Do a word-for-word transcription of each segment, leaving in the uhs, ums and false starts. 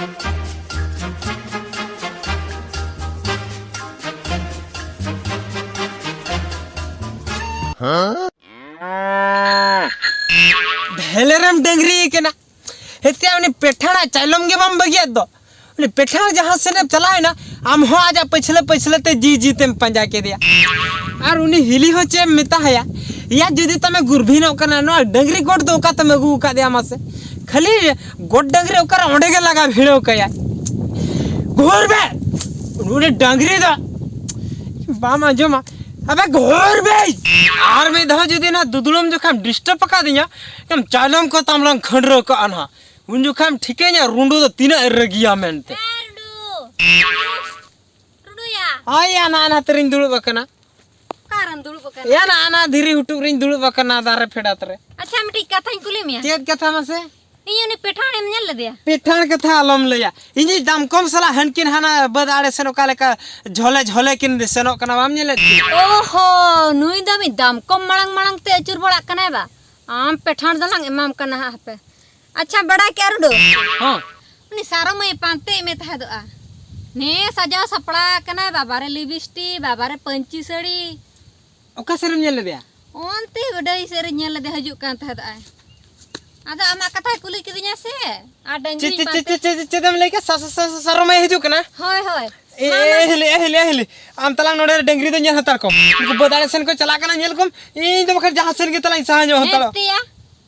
ᱰᱷᱮᱞᱮᱨᱮᱢ ᱰᱟᱹᱝᱨᱤ ᱠᱟᱱᱟ᱾ ᱦᱮᱛᱮ ᱩᱱᱤ ᱯᱮᱴᱷᱟᱲᱟᱜ ᱪᱟᱭᱞᱚᱢ ᱜᱮ ᱵᱟᱢ ᱵᱟᱹᱜᱤᱭᱟᱫ ᱫᱚ᱾ ᱩᱱᱤ ᱯᱮᱴᱷᱟᱲ ᱡᱟᱦᱟᱸ ᱥᱮᱱᱮ ᱪᱟᱞᱟᱣ ᱮᱱᱟ, ᱟᱢ ᱦᱚᱸ ᱟᱡᱟᱜ ᱯᱟᱹᱪᱷᱞᱟᱹ ᱯᱟᱹᱪᱷᱞᱟᱹ ᱛᱮ ᱡᱤ ᱡᱤ ᱛᱮᱢ ᱯᱟᱸᱡᱟ ᱠᱮᱫᱮᱭᱟ᱾ ᱟᱨ ᱩᱱᱤ ᱦᱤᱞᱤ ᱦᱚᱸ ᱪᱮᱫ ᱮᱢ ᱢᱮᱛᱟ ᱦᱟᱭᱟ? ᱭᱟ ᱡᱩᱫᱤ ᱛᱟᱢᱮ ᱜᱩᱨᱵᱷᱤᱱᱚᱜ ᱠᱟᱱᱟ, ᱱᱚᱣᱟ ᱰᱟᱹᱝᱨᱤ ᱜᱚᱴ ᱫᱚ ᱚᱠᱟ ᱛᱮᱢ ᱟᱹᱜᱩ ᱟᱠᱟᱫᱮᱭᱟ ᱢᱟᱥᱮ? ᱠᱷᱟᱹᱞᱤ ᱜᱚᱴ ᱰᱟᱹᱝᱨᱤ ᱚᱠᱟᱨᱮ, ᱚᱸᱰᱮ ᱜᱮ ᱞᱟᱜᱟ ᱵᱷᱤᱲᱟᱹᱣ ᱠᱟᱭᱟ᱾ ᱜᱷᱩᱨ ᱵᱮ! ᱩᱱᱤ ᱰᱟᱹᱝᱨᱤ ᱫᱚ ᱵᱟᱢ ᱟᱸᱡᱚᱢᱟ᱾ ᱟᱵᱮ ᱜᱷᱩᱨ ᱵᱮ! ᱟᱨ ᱢᱤᱫ ᱫᱷᱟᱣ ᱡᱩᱫᱤ ᱱᱚᱣᱟ ᱫᱩᱫᱩᱲᱩᱢ ᱡᱚᱠᱷᱟᱢ ᱰᱤᱥᱴᱟᱵ ᱟᱠᱟᱫᱤᱧᱟ, ᱮᱠᱫᱚᱢ ᱪᱟᱭᱞᱚᱢ ᱠᱚ ᱛᱟᱢ ᱞᱟᱝ ᱠᱷᱟᱹᱱᱰᱨᱟᱹᱣ ᱠᱟᱜᱼᱟ ᱱᱟᱦᱟᱜ᱾ ᱩᱱ ᱡᱚᱠᱷᱟᱢ ᱴᱷᱤᱠᱟᱹᱧᱟ ᱨᱩᱸᱰᱩ ᱫᱚ ᱛᱤᱱᱟᱹᱜ ᱮ ᱨᱟᱹᱜᱤᱭᱟ ᱢᱮᱱᱛᱮ᱾ ᱦᱮᱸ, ᱨᱩᱸᱰᱩ᱾ ᱨᱩᱸᱰᱩᱭᱟ᱾ ᱦᱳᱭ, ᱟᱱᱟ ᱟᱱᱟ ᱛᱮᱨᱤᱧ ᱫᱩᱲᱩᱵ ᱟᱠᱟᱱᱟ᱾ ᱚᱠᱟᱨᱮᱢ ᱫᱩᱲᱩᱵ ᱟᱠᱟᱱᱟ? ᱭᱟ, ᱱᱟ ᱟᱱᱟ ᱫᱷᱤᱨᱤ ᱦᱩᱴᱩᱜ ᱨᱤᱧ ᱫᱩᱲᱩᱵ ᱟᱠᱟᱱᱟ ᱫᱟᱨᱮ ᱯᱷᱮᱰᱟᱛ ᱨᱮ᱾ ᱟᱪᱪᱷᱟ, ᱢᱤᱫᱴᱤᱡ ᱠᱟᱛᱷᱟᱧ ᱠᱩᱞᱤ ᱢᱮᱭᱟ᱾ ᱪᱮᱫ ᱠᱟᱛᱷᱟ ᱢᱟᱥᱮ? ᱤᱧ ᱩᱱᱤ ᱯᱮᱴᱷᱟᱲᱮᱢ ᱧᱮᱞ ᱞᱮᱫᱮᱭᱟ? ᱯᱮᱴᱷᱟᱲ ᱠᱟᱛᱷᱟ ᱟᱞᱚᱢ ᱞᱟᱹᱭᱟ᱾ ᱤᱧᱤᱡ ᱫᱟᱢᱠᱚᱢ ᱥᱟᱞᱟᱜ ᱦᱟᱱᱠᱤᱱ ᱦᱟᱱᱟ ᱵᱟᱹᱫᱽ ᱟᱲᱮ ᱥᱮᱱ ᱚᱠᱟ ᱞᱮᱠᱟ ᱡᱷᱚᱞᱮ ᱡᱷᱚᱞᱮ ᱠᱤᱱ ᱥᱮᱱᱚᱜ ᱠᱟᱱᱟ, ᱵᱟᱢ ᱧᱮᱞᱮᱫ ᱠᱤᱱ? ᱳᱦᱳ, ᱱᱩᱭ ᱫᱚ ᱢᱤᱫ ᱫᱟᱢᱠᱚᱢ ᱢᱟᱲᱟᱝ ᱢᱟᱲᱟᱝ ᱛᱮ ᱟᱹᱪᱩᱨ ᱵᱟᱲᱟᱜ ᱠᱟᱱᱟᱭ ᱵᱟ᱾ ᱟᱢ ᱯᱮᱴᱷᱟᱲ ᱫᱚᱞᱟᱝ ᱮᱢᱟᱢ ᱠᱟᱱᱟ ᱦᱟᱸᱜ, ᱦᱟᱯᱮ᱾ ᱟᱪᱪᱷᱟ, ᱵᱟᱲᱟᱭ ᱠᱮᱜᱼᱟ ᱨᱩᱰᱩ? ᱦᱚᱸ᱾ ᱩᱱᱤ ᱥᱟᱨᱚ ᱢᱟᱹᱭ ᱯᱟᱱᱛᱮᱭᱮᱫ ᱢᱮ ᱛᱟᱦᱮᱸᱫᱚᱜᱼᱟ᱾ ᱱᱮ ᱥᱟᱡᱟᱣ ᱥᱟᱯᱲᱟᱣ ᱠᱟᱱᱟᱭ, ᱵᱟᱵᱟᱨᱮ ᱞᱤᱯᱤᱥᱴᱤᱠ, ᱵᱟᱵᱟᱨᱮ ᱯᱟᱹᱧᱪᱤ ᱥᱟᱹᱲᱤ᱾ ᱚᱠᱟ ᱥᱮᱫ ᱨᱮᱢ ᱧᱮᱞ ᱞᱮᱫᱮᱭᱟ? ᱚᱱᱛᱮ ᱰᱟᱹᱦᱤ ᱥᱮᱫ ᱨᱮ ᱧᱮᱞ ᱞᱮᱫᱮ ᱦᱤᱡᱩᱜ ᱠᱟᱱ ᱛᱟᱦᱮᱸᱫᱚᱜᱼᱟᱭ᱾ ᱟᱫᱚ ᱟᱢᱟᱜ ᱠᱟᱛᱷᱟᱭ ᱠᱩᱞᱤ ᱠᱤᱫᱤᱧᱟ ᱥᱮ, ᱟᱨ ᱪᱮᱫ, ᱰᱟᱹᱝᱨᱤᱧ ᱪᱮᱫ, ᱪᱮᱫ, ᱯᱟᱱᱛᱮ ᱪᱮᱫ, ᱪᱮᱫ, ᱪᱮᱫ ᱮᱢ ᱞᱟᱹᱭ ᱠᱮᱫ? ᱥᱟ-, ᱥᱟ-, ᱥᱟ-, ᱥᱟ-, ᱥᱟᱨᱚ ᱢᱟᱹᱭ ᱦᱤᱡᱩᱜ ᱠᱟᱱᱟ? ᱦᱳᱭ, ᱦᱳᱭ᱾ ᱮ, ᱢᱟ, ᱮ, ᱢᱟ᱾ ᱦᱤᱞᱤ, ᱮ, ᱦᱤᱞᱤ, ᱮ, ᱦᱤᱞᱤ᱾ ᱟᱢ ᱛᱟᱞᱟᱝ ᱱᱚᱰᱮ ᱰᱟᱹᱝᱨᱤ ᱫᱚ ᱧᱮᱞ ᱦᱟᱛᱟᱲ ᱠᱚᱢ᱾ ᱩᱱᱠᱩ ᱵᱟᱹᱫᱽ ᱟᱲᱮ ᱥᱮᱱ ᱠᱚ ᱪᱟᱞᱟᱜ ᱠᱟᱱᱟ, ᱧᱮᱞ ᱠᱚᱢ᱾ ᱤᱧ ᱫᱚ ᱵᱟᱠᱷᱟᱱ ᱡᱟᱦᱟᱸ ᱥᱮᱱ ᱜᱮ ᱛᱟᱞᱟᱝ ᱥᱟᱦᱟ ᱧᱚᱜ ᱦᱟᱛᱟᱲᱚᱜ᱾ ᱦᱮᱸ, ᱛᱮᱭᱟ᱾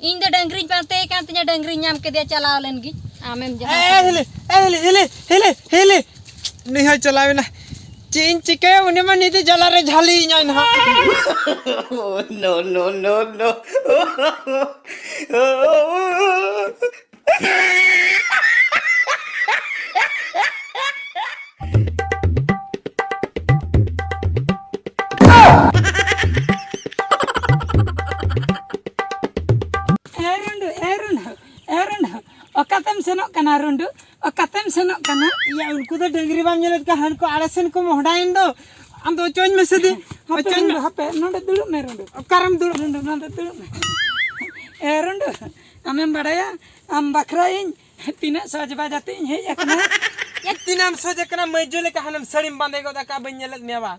ᱤᱧ ᱫᱚ ᱰᱟᱹᱝᱨᱤᱧ ᱯᱟᱱᱛᱮᱭᱮ ᱠᱟᱱ ᱛᱤᱧᱟ, ᱰᱟᱹᱝᱨᱤᱧ ᱧᱟᱢ ᱠᱮᱫᱮᱭᱟ, ᱪᱟᱞᱟᱣ ᱞᱮᱱ ᱜᱤᱧ᱾ ᱟᱢᱮᱢ ᱡᱟᱦᱟᱸ ᱮ, ᱠᱮᱫᱮᱭᱟ᱾ ᱦᱤᱞᱤ, ᱮ, ᱦᱤᱞᱤ, ᱦᱤᱞᱤ, ᱦᱤᱞᱤ, ᱦᱤᱞᱤ᱾ ᱱᱩᱭ ᱦᱚᱸᱭ ᱪᱟᱞᱟᱣ ᱮᱱᱟ᱾ ᱪᱮᱫ ᱤᱧ ᱪᱤᱠᱟᱹᱭᱟ? ᱩᱱᱤ ᱢᱟ ᱱᱤᱛ ᱡᱟᱞᱟ ᱨᱮ ᱡᱷᱟᱹᱞᱤ ᱤᱧᱟᱭ ᱱᱟᱦᱟᱜ᱾ No, no, no, no. ᱮ ᱨᱩᱸᱰᱩ, ᱮ ᱨᱩᱸᱰᱩ, ᱮ ᱨᱩᱸᱰᱩ, ᱚᱠᱟᱛᱮᱢ ᱥᱮᱱᱚᱜ ᱠᱟᱱᱟ ᱨᱩᱸᱰᱩ? ᱚᱠᱟᱛᱮᱢ ᱥᱮᱱᱚᱜ ᱠᱟᱱᱟ? ᱤᱭᱟ, ᱩᱱᱠᱩ ᱫᱚ ᱰᱟᱹᱝᱨᱤ ᱵᱟᱢ ᱧᱮᱞᱮᱫ ᱠᱚᱣᱟ? ᱦᱟᱱᱠᱩ ᱟᱲᱮ ᱥᱮᱱ ᱠᱚ ᱢᱚᱦᱰᱟᱭᱮᱱ ᱫᱚ᱾ ᱟᱢ ᱫᱚ ᱚᱪᱚᱧ ᱢᱮᱥᱮ ᱫᱤ᱾ ᱦᱟᱯᱮ ᱚᱪᱚᱧ ᱨᱩᱸᱰᱩ, ᱢᱮ᱾ ᱦᱟᱯᱮ, ᱱᱚᱰᱮ ᱫᱩᱲᱩᱵ ᱢᱮ ᱨᱩᱸᱰᱩ᱾ ᱚᱠᱟᱨᱮᱢ ᱫᱩᱲᱩᱵ? ᱨᱩᱸᱰᱩ, ᱱᱚᱰᱮ ᱫᱩᱲᱩᱵ ᱢᱮ᱾ ᱮ ᱨᱩᱸᱰᱩ, ᱟᱢᱮᱢ ᱵᱟᱲᱟᱭᱟ, ᱟᱢ ᱵᱟᱠᱷᱨᱟ ᱤᱧ ᱛᱤᱱᱟᱹᱜ ᱥᱚᱡᱽ ᱵᱟᱡᱽ ᱟᱛᱮ ᱤᱧ ᱦᱮᱡ ᱟᱠᱟᱱᱟ᱾ ᱮ, ᱛᱤᱱᱟᱹᱜ ᱮᱢ ᱥᱚᱡᱽ ᱟᱠᱟᱱᱟ? ᱢᱟᱹᱭᱡᱩ ᱞᱮᱠᱟ ᱦᱟᱱᱮᱢ ᱥᱟᱹᱲᱤᱢ ᱵᱟᱸᱫᱮ ᱜᱚᱫ ᱟᱠᱟᱫ, ᱵᱟᱹᱧ ᱧᱮᱞᱮᱫ ᱢᱮᱭᱟ ᱵᱟ᱾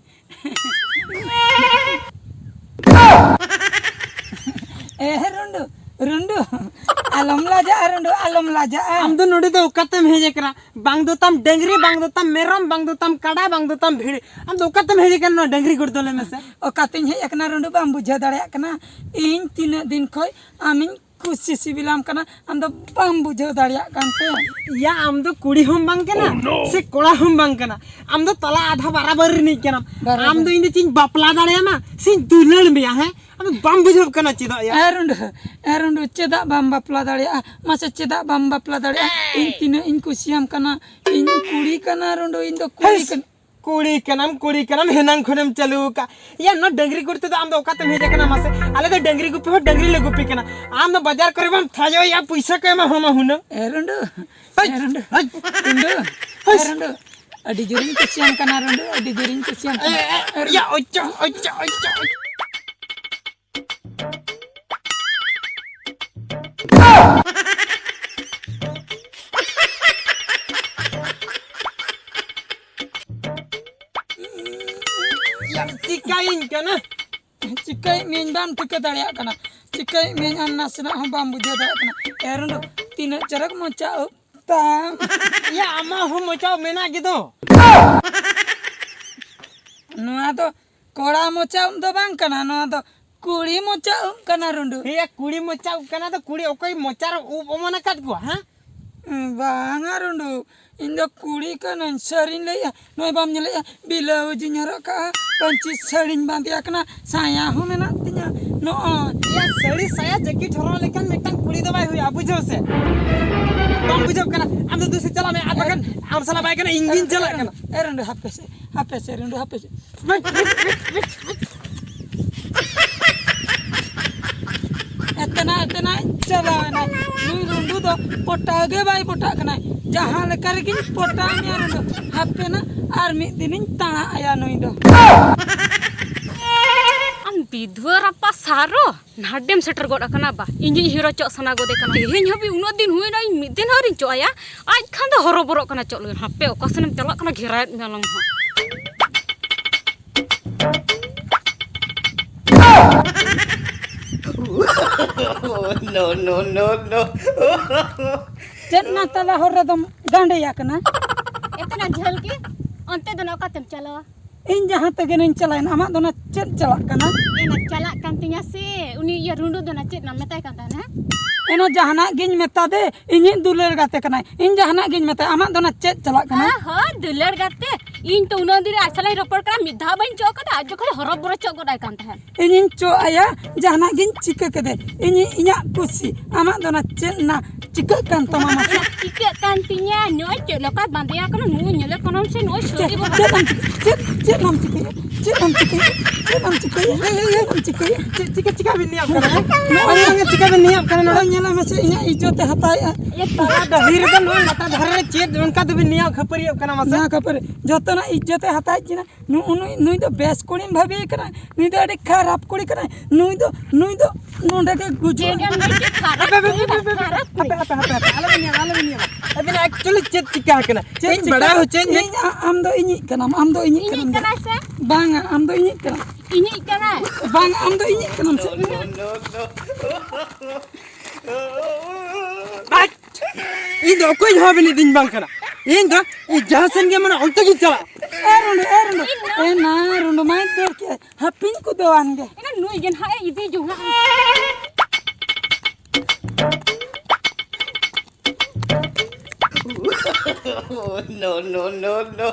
ᱮ ᱨᱩᱸᱰᱩ, ᱨᱩᱸᱰᱩ, ᱟᱞᱚᱢ ᱞᱟᱡᱟᱜᱼᱟ ᱨᱩᱸᱰᱩ, ᱟᱞᱚᱢ ᱞᱟᱡᱟᱜᱼᱟ᱾ ᱟᱢ ᱫᱚ ᱱᱚᱰᱮ ᱫᱚ ᱚᱠᱟᱛᱮᱢ ᱦᱮᱡ ᱟᱠᱟᱱᱟ? ᱵᱟᱝ ᱫᱚ ᱛᱟᱢ ᱰᱟᱹᱝᱨᱤ, ᱵᱟᱝ ᱫᱚ ᱛᱟᱢ ᱢᱮᱨᱚᱢ, ᱵᱟᱝ ᱫᱚ ᱛᱟᱢ ᱠᱟᱰᱟ, ᱵᱟᱝ ᱫᱚ ᱛᱟᱢ ᱵᱷᱤᱲᱤ᱾ ᱟᱢ ᱫᱚ ᱚᱠᱟᱛᱮᱢ ᱦᱮᱡ ᱟᱠᱟᱱᱟ ᱱᱚᱣᱟ ᱰᱟᱹᱝᱨᱤ ᱜᱩᱲ ᱫᱚ? ᱞᱟᱹᱭ ᱢᱮᱥᱮ᱾ ᱚᱠᱟᱛᱮᱧ ᱦᱮᱡ ᱟᱠᱟᱱᱟ ᱨᱩᱸᱰᱩ, ᱵᱟᱢ ᱵᱩᱡᱷᱟᱹᱣ ᱫᱟᱲᱮᱭᱟᱜ ᱠᱟᱱᱟ? ᱤᱧ ᱛᱤᱱᱟᱹᱜ ᱫᱤᱱ ᱠᱷᱚᱡ ᱟᱢᱤᱧ ᱠᱩᱥᱤ ᱥᱤᱵᱤᱞᱟᱢ ᱠᱟᱱᱟ, ᱟᱢ ᱫᱚ ᱵᱟᱢ ᱵᱩᱡᱷᱟᱹᱣ ᱫᱟᱲᱮᱭᱟᱜ ᱠᱟᱱ ᱛᱮ᱾ ᱭᱟ, ᱟᱢ ᱫᱚ ᱠᱩᱲᱤ ᱦᱚᱸᱢ ᱵᱟᱝ ᱠᱟᱱᱟ, ᱥᱮ ᱠᱚᱲᱟ ᱦᱚᱸᱢ ᱵᱟᱝ ᱠᱟᱱᱟ᱾ ᱟᱢ ᱫᱚ ᱛᱟᱞᱟ ᱟᱫᱷᱟ ᱵᱟᱨᱟᱵᱟᱨ ᱨᱤᱱᱤᱡ ᱠᱟᱱᱟᱢ᱾ ᱵᱟᱨᱟᱵᱟᱨ᱾ ᱟᱢ ᱫᱚ ᱤᱧ ᱫᱚ ᱪᱮᱫ ᱤᱧ ᱵᱟᱯᱞᱟ ᱫᱟᱲᱮᱭᱟᱢᱟ ᱥᱮᱧ ᱫᱩᱞᱟᱹᱲ ᱢᱮᱭᱟ? ᱦᱮᱸ, ᱟᱢ ᱫᱚ ᱵᱟᱢ ᱵᱩᱡᱷᱟᱹᱣ ᱠᱟᱱᱟ ᱪᱮᱫᱟᱜ ᱭᱟ? ᱮ ᱨᱩᱸᱰᱩ, ᱮ ᱨᱩᱸᱰᱩ, ᱪᱮᱫᱟᱜ ᱵᱟᱢ ᱵᱟᱯᱞᱟ ᱫᱟᱲᱮᱭᱟᱜᱼᱟ? ᱢᱟᱥᱮ, ᱪᱮᱫᱟᱜ ᱵᱟᱢ ᱵᱟᱯᱞᱟ ᱫᱟᱲᱮᱭᱟᱜᱼᱟ? ᱤᱧ ᱛᱤᱱᱟᱹᱜ ᱤᱧ ᱠᱩᱥᱤᱭᱟᱢ ᱠᱟᱱᱟ, ᱤᱧ ᱠᱩᱲᱤ ᱠᱟᱱᱟ ᱨᱩᱸᱰᱩ, ᱤᱧ ᱫᱚ ᱠᱩᱲᱤ ᱦᱮᱥ! ᱠᱟᱱᱟ᱾ ᱠᱩᱲᱤ ᱠᱟᱱᱟᱢ, ᱠᱩᱲᱤ ᱠᱟᱱᱟᱢ, ᱦᱮᱱᱟᱝ ᱠᱷᱚᱱᱮᱢ ᱪᱟᱹᱞᱩ ᱟᱠᱟᱫ᱾ ᱭᱟ, ᱱᱚᱣᱟ ᱰᱟᱹᱝᱨᱤ ᱜᱩᱲ ᱛᱮᱫᱚ ᱟᱢ ᱫᱚ ᱚᱠᱟᱛᱮᱢ ᱦᱮᱡ ᱟᱠᱟᱱᱟ ᱢᱟᱥᱮ? ᱟᱞᱮ ᱫᱚ ᱰᱟᱹᱝᱨᱤ ᱜᱩᱯᱤ ᱦᱚᱲ, ᱰᱟᱹᱝᱨᱤ ᱞᱮ ᱜᱩᱯᱤ ᱠᱟᱱᱟ᱾ ᱟᱢ ᱫᱚ ᱵᱟᱡᱟᱨ ᱠᱚᱨᱮ ᱵᱟᱢ ᱛᱷᱟᱡᱚᱭᱟ, ᱯᱩᱭᱥᱟᱹ ᱠᱚ ᱮᱢᱟ ᱦᱚᱸ ᱢᱟ ᱦᱩᱱᱟᱹᱝ᱾ ᱮ ᱨᱩᱸᱰᱩ, ᱦᱟᱹᱭ, ᱮ ᱨᱩᱸᱰᱩ, ᱦᱟᱹᱭ, ᱨᱩᱸᱰᱩ, ᱦᱟᱹᱭ᱾ ᱮ ᱨᱩᱸᱰᱩ, ᱟᱹᱰᱤ ᱡᱳᱨᱤᱧ ᱠᱩᱥᱤᱭᱟᱢ ᱠᱟᱱᱟ ᱨᱩᱸᱰᱩ, ᱟᱹᱰᱤ ᱡᱳᱨᱤᱧ ᱠᱩᱥᱤᱭᱟᱢ ᱮ, ᱠᱟᱱᱟ᱾ ᱮ, ᱮ, ᱮ, ᱨᱩᱸᱰᱩ᱾ ᱭᱟ, ᱚᱪᱚ, ᱚᱪᱚ, ᱚᱪᱚ, ᱚᱪᱚ᱾ ᱭᱟ, ᱪᱤᱠᱟᱹᱭᱤᱧ ᱠᱟᱱᱟ? ᱪᱤᱠᱟᱹᱭᱮᱫ ᱢᱤᱭᱟᱹᱧ ᱵᱟᱢ ᱴᱷᱤᱠᱟᱹ ᱫᱟᱲᱮᱭᱟᱜ ᱠᱟᱱᱟ? ᱪᱤᱠᱟᱹᱭᱮᱫ ᱢᱤᱭᱟᱹᱧ ᱟᱢ ᱱᱟᱥᱮᱱᱟᱜ ᱦᱚᱸ ᱵᱟᱢ ᱵᱩᱡᱷᱟᱹᱣ ᱫᱟᱲᱮᱭᱟᱜ ᱠᱟᱱᱟ? ᱮ ᱨᱩᱸᱰᱩ, ᱛᱤᱱᱟᱹᱜ ᱪᱚᱨᱚᱠ ᱢᱚᱪᱟ ᱩᱵ ᱛᱟᱢ᱾ ᱭᱟ, ᱟᱢᱟᱜ ᱦᱚᱸ ᱢᱚᱪᱟ ᱩᱵ ᱢᱮᱱᱟᱜ ᱜᱮᱫᱚ᱾ ᱱᱚᱣᱟ ᱫᱚ ᱠᱚᱲᱟ ᱢᱚᱪᱟ ᱩᱵ ᱫᱚ ᱵᱟᱝ ᱠᱟᱱᱟ, ᱱᱚᱣᱟ ᱫᱚ ᱠᱩᱲᱤ ᱢᱚᱪᱟ ᱩᱵ ᱠᱟᱱᱟ ᱨᱩᱸᱰᱩ᱾ ᱦᱮᱸ, ᱠᱩᱲᱤ ᱢᱚᱪᱟ ᱩᱵ ᱠᱟᱱᱟ ᱫᱚ, ᱠᱩᱲᱤ ᱚᱠᱚᱭ ᱢᱚᱪᱟ ᱨᱮ ᱩᱵ ᱚᱢᱚᱱ ᱟᱠᱟᱫ ᱠᱚᱣᱟ, ᱦᱮᱸ? ᱵᱟᱝᱟ ᱨᱩᱸᱰᱩ, ᱤᱧ ᱫᱚ ᱠᱩᱲᱤ ᱠᱟᱹᱱᱟᱹᱧ, ᱥᱟᱹᱨᱤᱧ ᱞᱟᱹᱭᱮᱜᱼᱟ᱾ ᱱᱚᱜᱼᱚᱭ ᱵᱟᱢ ᱧᱮᱞᱮᱜᱼᱟ, ᱵᱞᱟᱣᱩᱡᱽ ᱤᱧ ᱦᱚᱨᱚᱜ ᱠᱟᱜᱼᱟ, ᱯᱟᱹᱧᱪᱤ ᱥᱟᱹᱲᱤᱧ ᱵᱟᱸᱫᱮ ᱟᱠᱟᱱᱟ, ᱥᱟᱭᱟ ᱦᱚᱸ ᱢᱮᱱᱟᱜ ᱛᱤᱧᱟ᱾ ᱱᱚᱜᱼᱚᱭ᱾ ᱭᱟ, ᱥᱟᱹᱲᱤ ᱥᱟᱭᱟ ᱡᱮᱠᱮᱴ ᱦᱚᱨᱚᱜ ᱞᱮᱠᱷᱟᱱ ᱢᱤᱫᱴᱟᱝ ᱠᱩᱲᱤ ᱫᱚ ᱵᱟᱭ ᱦᱩᱭᱩᱜᱼᱟ, ᱵᱩᱡᱷᱟᱹᱣ ᱥᱮ? ᱵᱟᱢ ᱵᱩᱡᱷᱟᱹᱣ ᱠᱟᱱᱟ? ᱟᱢ ᱫᱚ ᱫᱩᱥᱮ ᱪᱟᱞᱟᱜ ᱢᱮ, ᱟᱨ ᱵᱟᱠᱷᱟᱱ ᱟᱢ ᱥᱟᱞᱟᱜ ᱵᱟᱭ ᱜᱟᱱᱚᱜᱼᱟ, ᱤᱧ ᱜᱤᱧ ᱪᱟᱞᱟᱜ ᱠᱟᱱᱟ᱾ ᱮ ᱨᱩᱸᱰᱩ, ᱦᱟᱯᱮ ᱥᱮ, ᱦᱟᱯᱮ ᱥᱮ, ᱨᱩᱸᱰᱩ, ᱦᱟᱯᱮ ᱥᱮ᱾ ᱮᱛᱮᱱᱟ, ᱮᱛᱮᱱᱟ, ᱪᱟᱞᱟᱣᱮᱱᱟ᱾ ᱱᱩᱭ ᱨᱩᱸᱰᱩ ᱫᱚ ᱯᱚᱴᱟᱣ ᱜᱮ ᱵᱟᱭ ᱯᱚᱴᱟᱜ ᱠᱟᱱᱟᱭ᱾ ᱡᱟᱦᱟᱸ ᱞᱮᱠᱟ ᱨᱮᱜᱮᱧ ᱯᱚᱴᱟᱣ ᱢᱮᱭᱟ ᱨᱩᱸᱰᱩ, ᱦᱟᱯᱮᱱᱟ ᱟᱨ ᱢᱤᱫ ᱫᱤᱱᱤᱧ ᱛᱟᱬᱟ ᱟᱭᱟ ᱱᱩᱭ ᱫᱚ᱾ ᱟᱢ ᱵᱤᱫᱷᱣᱟᱹ ᱨᱟᱯᱟ ᱥᱟᱨᱚ, ᱱᱟᱰᱮᱢ ᱥᱮᱴᱮᱨ ᱜᱚᱫ ᱟᱠᱟᱱᱟ ᱵᱟ? ᱤᱧᱤᱧ ᱦᱤᱨᱚ ᱪᱚᱜ ᱥᱟᱱᱟ ᱜᱚᱫᱮ ᱠᱟᱱᱟ᱾ ᱛᱮᱦᱮᱧ ᱦᱟᱹᱵᱤᱡ ᱩᱱᱟᱹᱜ ᱫᱤᱱ ᱦᱩᱭᱱᱟ, ᱤᱧ ᱢᱤᱫ ᱫᱤᱱ ᱦᱚᱸ ᱟᱹᱣᱨᱤᱧ ᱪᱚᱜ ᱟᱭᱟ᱾ ᱟᱡ ᱠᱷᱟᱱ ᱫᱚ ᱦᱚᱨᱚᱵᱚᱨᱚᱜ ᱠᱟᱱᱟ ᱪᱚᱜ ᱞᱟᱹᱜᱤᱫ᱾ ᱦᱟᱯᱮ, ᱚᱠᱟ ᱥᱮᱱᱮᱢ ᱪᱟᱞᱟᱜ ᱠᱟᱱᱟ, ᱜᱷᱮᱨᱟᱭᱮᱫ ᱢᱮᱭᱟ ᱞᱟᱝ ᱦᱟᱸᱜ᱾ No, no, no, no. ᱪᱮᱫ ᱱᱟ ᱛᱟᱞᱟ ᱦᱚᱨ ᱨᱮᱫᱚᱢ ᱜᱟᱸᱰᱮᱭᱟ ᱠᱟᱱᱟ? ᱮᱛᱱᱟ ᱡᱷᱟᱹᱞ ᱜᱮ, ᱚᱱᱛᱮ ᱫᱚ ᱱᱟ ᱚᱠᱟᱛᱮᱢ ᱪᱟᱞᱟᱣᱟ? ᱤᱧ ᱡᱟᱦᱟᱸ ᱛᱮᱜᱮ ᱱᱟᱧ ᱪᱟᱞᱟᱣᱮᱱ, ᱟᱢᱟᱜ ᱫᱚ ᱱᱟ ᱪᱮᱫ ᱪᱟᱞᱟᱜ ᱠᱟᱱᱟ? ᱮᱱᱟ ᱪᱟᱞᱟᱜ ᱠᱟᱱ ᱛᱤᱧᱟ ᱥᱮ, ᱩᱱᱤ ᱤᱭᱟᱹ ᱨᱩᱸᱰᱩ ᱫᱚ ᱱᱟ ᱪᱮᱫ ᱱᱟ ᱢᱮᱛᱟᱭ ᱠᱟᱱ ᱛᱟᱦᱮᱱᱟ? ᱮᱱᱟ ᱡᱟᱦᱟᱱᱟᱜ ᱜᱤᱧ ᱢᱮᱛᱟ ᱫᱮ, ᱤᱧᱤᱡ ᱫᱩᱞᱟᱹᱲ ᱜᱟᱛᱮ ᱠᱟᱱᱟᱭ, ᱤᱧ ᱡᱟᱦᱟᱱᱟᱜ ᱜᱤᱧ ᱢᱮᱛᱟᱭ, ᱟᱢᱟᱜ ᱫᱚ ᱱᱟ ᱪᱮᱫ ᱪᱟᱞᱟᱜ ᱠᱟᱱᱟ? ᱚ ᱦᱚᱸ, ᱫᱩᱞᱟᱹᱲ ᱜᱟᱛᱮ, ᱤᱧ ᱛᱚ ᱩᱱᱟᱹᱜ ᱫᱤᱱ ᱨᱮ ᱟᱡ ᱥᱟᱞᱟᱜ ᱤᱧ ᱨᱚᱯᱚᱲ ᱠᱟᱱᱟ, ᱢᱤᱫ ᱫᱷᱟᱣ ᱵᱟᱹᱧ ᱪᱚᱜ ᱠᱟᱫᱟ, ᱟᱡ ᱡᱚᱠᱷᱚᱱ ᱦᱚᱨᱚ ᱵᱚᱨᱚ ᱪᱚᱜ ᱜᱚᱫ ᱟᱭ ᱠᱟᱱ ᱛᱟᱦᱮᱸᱫ᱾ ᱤᱧᱤᱧ ᱪᱚᱜ ᱟᱭᱟ, ᱡᱟᱦᱟᱱᱟᱜ ᱜᱤᱧ ᱪᱤᱠᱟᱹ ᱠᱮᱫᱮ, ᱤᱧ ᱤᱧᱟᱹᱜ ᱠᱩᱥᱤ, ᱟᱢᱟᱜ ᱫᱚ ᱱᱟ ᱪᱮᱫ ᱱᱟ ᱪᱤᱠᱟᱹᱜ ᱠᱟᱱ ᱛᱟᱢᱟ ᱢᱟᱥᱮ? ᱪᱤᱠᱟᱹᱜ ᱠᱟᱱ ᱛᱤᱧᱟ, ᱱᱚᱜᱼᱚᱭ ᱪᱮᱫ ᱞᱮᱠᱟ ᱵᱟᱸᱫᱮᱭᱟ ᱠᱟᱱᱟ, ᱱᱩᱭ ᱧᱮᱞᱮ ᱠᱟᱱᱟᱢ ᱥᱮ, ᱱᱚᱜᱼᱚᱭ ᱪᱮᱫ, ᱥᱟᱹᱲᱤ ᱵᱚᱦᱚ- ᱪᱮᱫ ᱮᱢ ᱪᱤᱠᱟᱹ-, ᱪᱮᱫ, ᱪᱮᱫ ᱮᱢ ᱪᱤᱠᱟᱹᱭᱟ? ᱪᱮᱫ ᱮᱢ ᱪᱤᱠᱟᱹᱭᱟ? ᱪᱮᱫ ᱮᱢ ᱪᱤᱠᱟᱹᱭᱟ? ᱪᱮᱫ ᱮᱢ ᱪᱤᱠᱟᱹᱭᱟ? ᱪᱮᱫ ᱪᱤᱠᱟᱹ, ᱪᱤᱠᱟᱹ ᱵᱤᱱ ᱱᱤᱭᱟᱹᱜ ᱠᱟᱱᱟ? ᱱᱚᱜᱼᱚᱭ ᱱᱚᱜᱼᱚᱭ ᱧᱮᱞ ᱢᱮᱥᱮ, ᱤᱧᱟᱹᱜ ᱤᱡᱽᱡᱚᱛ ᱮ ᱦᱟᱛᱟᱣᱮᱜᱼᱟ᱾ ᱤᱭᱟᱹ ᱛᱟᱞᱟ ᱰᱟᱹᱦᱤ ᱨᱮᱫᱚ ᱱᱚᱜᱼᱚᱭ ᱞᱟᱴᱟ ᱫᱷᱟᱨᱮ ᱨᱮ ᱪᱮᱫ ᱚᱱᱠᱟ ᱫᱚᱵᱤᱱ ᱱᱤᱭᱟᱹᱜ ᱠᱷᱟᱹᱯᱟᱹᱨᱤᱭᱟᱹᱜ ᱠᱟᱱᱟ ᱢᱟᱥᱮ? ᱱᱚᱣᱟ ᱠᱷᱟᱹᱯᱟᱹᱨᱤ ᱡᱚᱛᱚᱱᱟᱜ ᱤᱡᱽᱡᱚᱛ ᱮ ᱦᱟᱛᱟᱣᱮᱫ ᱠᱤᱱᱟ᱾ ᱱᱩ-, ᱱᱩᱭ, ᱱᱩᱭ ᱫᱚ ᱵᱮᱥ ᱠᱩᱲᱤᱢ ᱵᱷᱟᱹᱵᱤᱭᱮ ᱠᱟᱱᱟ, ᱱᱩᱭ ᱫᱚ ᱟᱹᱰᱤ ᱠᱷᱟᱨᱟᱯ ᱠᱩᱲᱤ ᱠᱟᱱᱟᱭ, ᱱᱩᱭ ᱫᱚ, ᱱᱩᱭ ᱫᱚ ᱱᱚᱰᱮ ᱜᱮ ᱜᱩᱡᱩᱜ ᱟᱭ᱾ ᱟᱯᱮ, ᱟᱯᱮ, ᱟᱯᱮ, ᱟᱯᱮ, ᱟᱯᱮ, ᱠᱷᱟᱨᱟᱯ ᱠᱩᱲᱤ᱾ ᱦᱟᱯᱮ, ᱦᱟᱯᱮ, ᱦᱟᱯᱮ, ᱟᱞᱚ ᱵᱤᱱ ᱧᱟᱢᱟ, ᱟᱞᱚ ᱵᱤᱱ ᱧᱟᱢᱟ᱾ ᱟᱹᱵᱤᱱᱟᱜ actually ᱪᱮᱫ ᱪᱤᱠᱟ ᱟᱠᱟᱱᱟ? ᱪᱮᱫ ᱤᱧ ᱪᱤᱠᱟ? ᱵᱟᱲᱟᱭ ᱦᱚᱪᱚᱧ ᱢᱮ᱾ ᱤᱧ, ᱟ-, ᱟᱢ ᱫᱚ ᱤᱧᱤᱡ ᱠᱟᱱᱟᱢ, ᱟᱢ ᱫᱚ ᱤᱧᱤᱡ ᱤᱧᱤᱡ ᱠᱟᱱᱟᱢ᱾ ᱠᱟᱱᱟᱭ ᱥᱮ? ᱵᱟᱝᱟ, ᱟᱢ ᱫᱚ ᱤᱧᱤᱡ ᱠᱟᱱᱟᱢ᱾ ᱤᱧᱤᱡ ᱠᱟᱱᱟᱭ᱾ ᱵᱟᱝᱟ, ᱟᱢ ᱫᱚ ᱤᱧᱤᱡ ᱠᱟᱱᱟᱢ ᱥᱮ? ᱵᱟᱪ! ᱤᱧ ᱫᱚ ᱚᱠᱚᱭ ᱦᱚᱸ ᱵᱤᱱ ᱤᱫᱤᱧ ᱵᱟᱝ ᱠᱟᱱᱟ᱾ ᱤᱧ ᱫᱚ ᱤᱧ ᱡᱟᱦᱟᱸ ᱥᱮᱱ ᱜᱮ ᱢᱟᱱᱮ ᱚᱱᱛᱮ ᱜᱤᱧ ᱪᱟᱞᱟᱜᱼᱟ᱾ ᱮ ᱨᱩᱸᱰᱩ, ᱮ ᱨᱩᱸᱰᱩ, ᱮ ᱱᱟ ᱨᱩᱸᱰᱩ, ᱢᱟᱭ ᱫᱟᱹᱲ ᱠᱮᱫ᱾ ᱦᱟᱹᱯᱤᱧ ᱠᱚᱫᱚᱣᱟᱱ ᱜᱮ᱾ ᱮᱱᱟ ᱱᱩᱭ ᱜᱮ ᱱᱟᱦᱟᱜ ᱮ ᱤᱫᱤ ᱡᱚᱝᱟ᱾ No, no, no, no.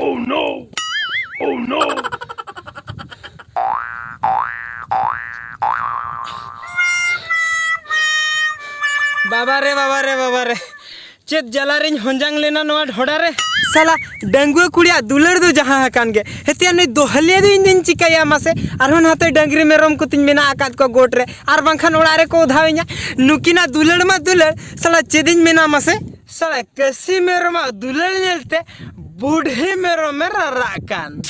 Oh no! Oh no! ᱵᱟᱵᱟ ᱨᱮ, ᱵᱟᱵᱟ ᱨᱮ, ᱵᱟᱵᱟ ᱨᱮ, ᱪᱮᱫ ᱡᱟᱞᱟ ᱨᱤᱧ ᱦᱚᱸᱡᱟᱝ ᱞᱮᱱᱟ ᱱᱚᱣᱟ ᱰᱷᱚᱰᱟ ᱨᱮ᱾ ᱥᱟᱞᱟ, ᱰᱟᱺᱜᱩᱣᱟᱹ ᱠᱩᱲᱤᱭᱟᱜ ᱫᱩᱞᱟᱹᱲ ᱫᱚ ᱡᱟᱦᱟᱸ ᱟᱠᱟᱱ ᱜᱮ, ᱦᱮᱛᱮᱭᱟ ᱱᱩᱭ ᱫᱚᱦᱞᱤᱭᱟᱹ ᱫᱚ ᱤᱧ ᱫᱚᱧ ᱪᱤᱠᱟᱹᱭᱟ ᱢᱟᱥᱮ? ᱟᱨᱦᱚᱸ ᱱᱟᱛᱮ ᱰᱟᱹᱝᱨᱤ ᱢᱮᱨᱚᱢ ᱠᱚᱛᱤᱧ ᱢᱮᱱᱟᱜ ᱟᱠᱟᱫ ᱠᱚᱣᱟ ᱜᱚᱴ ᱨᱮ, ᱟᱨ ᱵᱟᱝᱠᱷᱟᱱ ᱚᱲᱟᱜ ᱨᱮᱠᱚ ᱚᱫᱷᱟᱣᱤᱧᱟ᱾ ᱱᱩᱠᱤᱱᱟᱜ ᱫᱩᱞᱟᱹᱲ ᱢᱟ ᱫᱩᱞᱟᱹᱲ, ᱥᱟᱞᱟ ᱪᱮᱫ ᱤᱧ ᱢᱮᱱᱟ ᱢᱟᱥᱮ? ᱥᱟᱞᱟ ᱠᱟᱹᱥᱤ ᱢᱮᱨᱚᱢᱟᱜ ᱫᱩᱞᱟᱹᱲ ᱧᱮᱞᱛᱮ ᱵᱩᱰᱷᱤ ᱢᱮᱨᱚᱢᱮ ᱨᱟᱨᱟᱜ ᱠᱟᱱ᱾